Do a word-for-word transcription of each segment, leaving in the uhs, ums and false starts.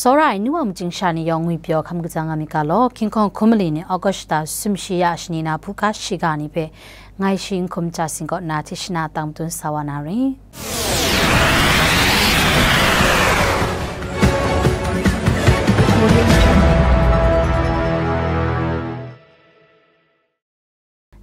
Tsawra ai nu wa majing sha ni yawng ngwi pyaw hkam kaja nga myit ga law, King Kong hkum mali ni August sumshi ya shani na hpu ga shiga ni hpe ngai shi n hkum ja sing kaw nna hti shana tang matun sa wa na ri.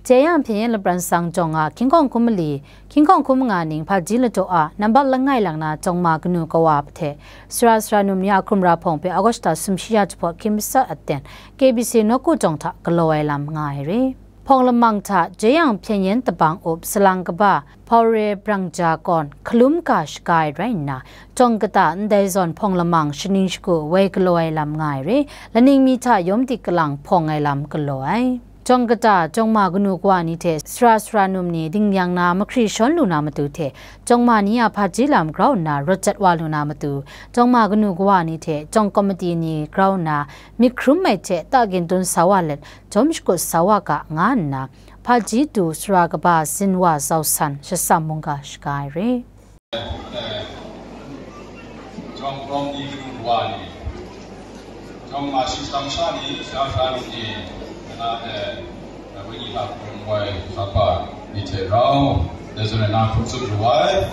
Jeyang hpyen yen lapran tsang jawng a King Kong hkum mali, King Kong hkum nga ning hpaji ladaw a nambat langai lang na jawng ma kanu kawa hte, sara sara num ni a hkrum ra hpawng hpe August sumshi ya jahpawt hkying matsat aten K B C nawku jawng hta galaw ai lam nga ai re. Hpawng lamang hta Jeyang hpyen yen tabang up salang kaba Hpaure Brangja kawn hkalum ga shaga ai rai nna, jawng kata ndai zawn hpawng lamang shaning shagu woi galaw ai lam nga ai re, laning mi hta yawm dik kalang hpawng ai lam galaw ai. Jawng kata, jawng ma kanu kawa ni hte sara sara num ni dingyang na mahkri shawn lu na matu hte, jawng ma ni a hpaji lam grau nna rawt jat wa lu na matu, jawng ma kanu kawa ni hte jawng komiti ni grau nna myit hkrum ai hte ta gin dun sa wa let, jawm shakut sa wa ga, nga nna, hpaji du sara kaba zinwa zau san, shasam mungga shaga ai re. Jawng hkawm ni, kanu wa ni, jawng ma shi shang sha ni, sha sha ni, na, eh, wenyi hta hkrum wai sa pa ni hte rau, dai zawn e na hkrum tsup lu ai,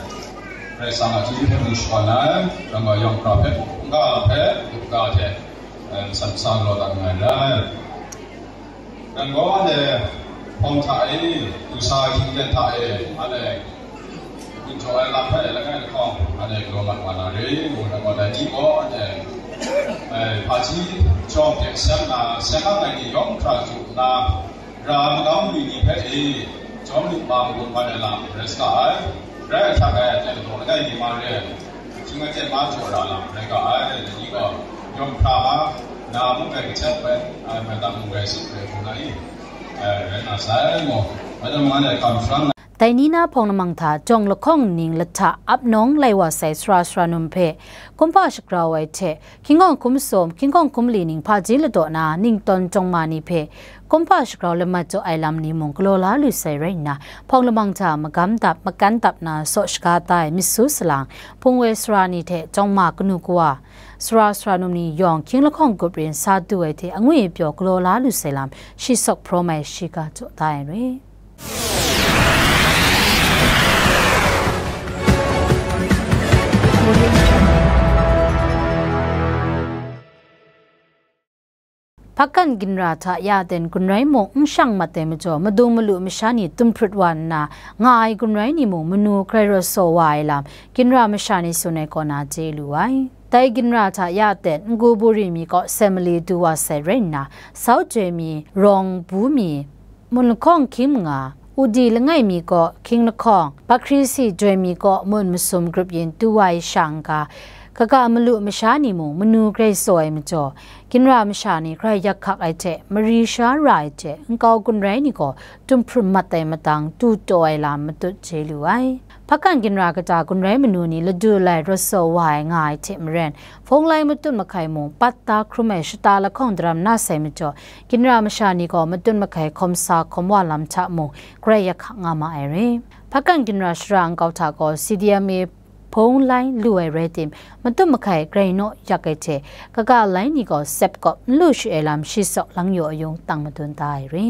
Karai Kasang a chyeju hpe mung shakawn ai, rang wa yawng hkra hpe, n-ga hpe, n-ga hte, eh, san sa galaw dat nngai rai. Nang gaw anhte hpawng hta e, du sa hkying ten hta e, anhte gun jaw ai lam hpe langai lahkawng, anhte galaw mat wa na re, ngu nang gaw dai ni gaw anhte, eh, hpaji jawng hte seng na, seng ang ai ni yawng hkra jaw nna, ra magam lu ni hpe e, jawm lu ma magun mat ai lam rai sa ai, rai ai hta rai ai, aten ladaw langai ni ma re ai. Shing ai hte ma jaw ra lam rai ga ai, dai ni gaw, yawng hkra ma, na mung rai kachep ai, ai, madan mung rai sut ai, hku na i, ai, rai na sai mu. Madan mung anhte kam sharang ai. Dai ni na hpawng lamang hta jawng lahkawng ning lahta ap nawng lai wa sai sara sara num hpe, kumhpa shagrau ai hte, King Kong hkum sawm, King Kong hkum li ning hpaji ladaw na ningtawn jawng ma ni hpe, kumhpa shagrau lamat jaw ai lam ni mung galaw la lu sai rai nna, hpawng lamang hta magam dap, makan dap na saw shaga tai myit su salang, hpung woi sara ni hte jawng ma kanu kawa, sara sara num ni yawng hkying lahkawng gup rin sa du ai hte angwi apyaw galaw la lu sai lam, shi sawk hprawm ai shiga jaw da ai re. Hpakan ginra hta ya ten gun rai mung n shang mat ai majaw, madung malu masha ni tumhprut wa nna, nga ai gun rai ni mung manu grai rawt saw wa ai lam, ginra masha ni tsun ai kaw na chye lu ai. Dai ginra hta ya ten, Ngu Buri mi kaw Semali du wa sai rai nna, Sau Joi mi, Rawng Bu mi, Mun lahkawng hkying manga, Udi langai mi kaw hkying lahkawng, Bakrisi Joi mi kaw mun masum grup yin tu wa ai sha n-ga, kaga malu masha ni mung manu grai saw ai majaw, ginra masha ni grai yak hkak ai hte, mari sha ra ai hte, nkau gun rai ni gaw tumhprut mat ai matang, tu taw ai lam matut chye lu ai. Hpakan ginra kata gun rai manu ni ladu lai rawt saw wa ai nga ai hte maren, hpawng lai matut mahkai mung pat da hkrum ai shata lahkawng daram na sai majaw, ginra masha ni gaw matut mahkai hkawm sa hkawm wa lam hta mung grai yak hkak nga ma ai re. Hpakan ginra shara nkau hta gaw C D M A hpawng lai lu ai rai tim, matut mahkai grai naw yak ai hte, kaga lai ni gaw sep kawp n lu shi ai lam shi sawk lang yaw ayung tang madun da ai re.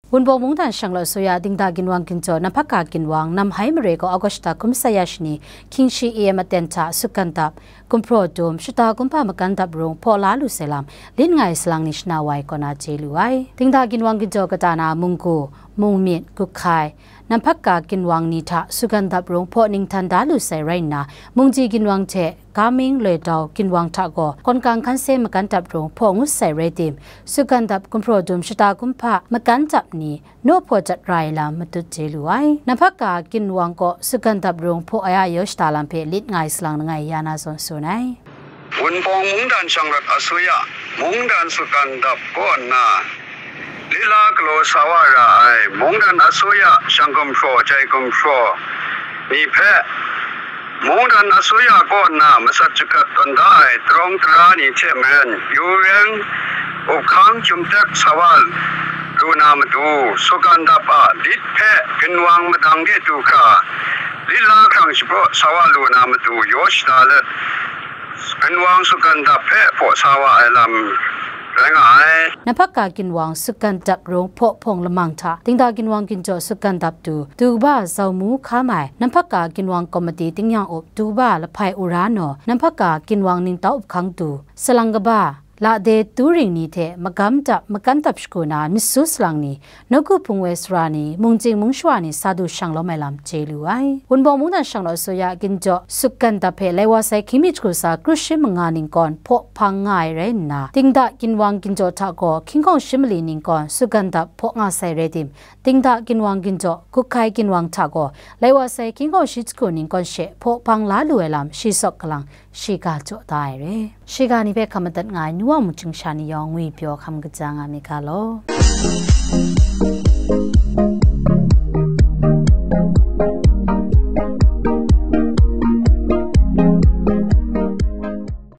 Wunpawng mungdan shanglawt asuya dingda ginwang ginjaw, Namhpaka ginwang, Namhai mare gaw August hkum saya shani, hkying shi A M aten hta sutgan dap, gumhpraw dum, shata kumhpa makan dap rung hpaw la lu sai lam, lit nga ai salang ni shana wa ai kaw na chye lu ai. Dingda ginwang ginjaw kata na Munggu, Mungmyit, Guhkai, Namhpaka ginwang ni hta sutgan dap rung hpaw ninghtan da lu sai rai nna, Mungji ginwang hte Gaming Loidau ginwang hta gaw, Kawn Kang Hkan Se makan dap rung hpaw ngut sai rai tim, sutgan dap gumhpraw dum shata kumhpa makan dap ni naw hpaw jat ra ai lam matut chye lu ai. Namhpaka ginwang kaw sutgan dap rung hpaw ai a yaw shata lam hpe lit nga ai salang langai ya na zawn tsun ai. Wunpawng mungdan shanglawt asuya, mungdan sutgan dap kaw nna, lila galaw sa wa ra ai, mungdan asuya shang gumhpraw, jai gumhpraw ni hpe, mungdan asuya kaw nna masat shagat tawn da ai tarawng tara ni hte maren, yu reng, up hkang, chyum tek sa wa lu na matu, sukandap a lit hpe ginwang madang de du hkra, lit la hkrang shapraw sa wa lu na matu, yaw shada let, ginwang sukandap hpe hpaw sa wa ai lam rai nga ai. Namhpaka ginwang sukandap rung hpaw hpawng lamang hta, Dingda ginwang ginjaw sukandap du, du kaba zau mu hkam ai, Namhpaka ginwang komiti tingnyang up du kaba lahpai ura naw, Namhpaka ginwang ningtau up hkang du, salang kaba, lade turing ni hte magam dap makan dap shagu na mitsu salang ni, nawku hpung woi sara ni, mungcing mungshawa ni sa du shang lawm ai lam chye lu ai. Wunpawng mungdan shang law suya ginjaw sukandap hpe lai wa sai hkying mi jahku sa kru shi manga ningkawn hpaw hpang nga ai rai nna, Dingda ginwang ginjaw hta gaw hkying hkawng shi mali ningkawn sukandap hpaw nga sai rai tim, Dingda ginwang ginjaw, Kuhkai ginwang hta gaw, lai wa sai hkying hkawng shi jahku ningkawn she hpaw hpang la lu ai lam shi sawk kalang, shiga jaw da ai re. Shiga ni hpe hkam madat nga ai nu wa mungchying sha ni yawng ngwi pyaw hkam kaja nga mi ga law.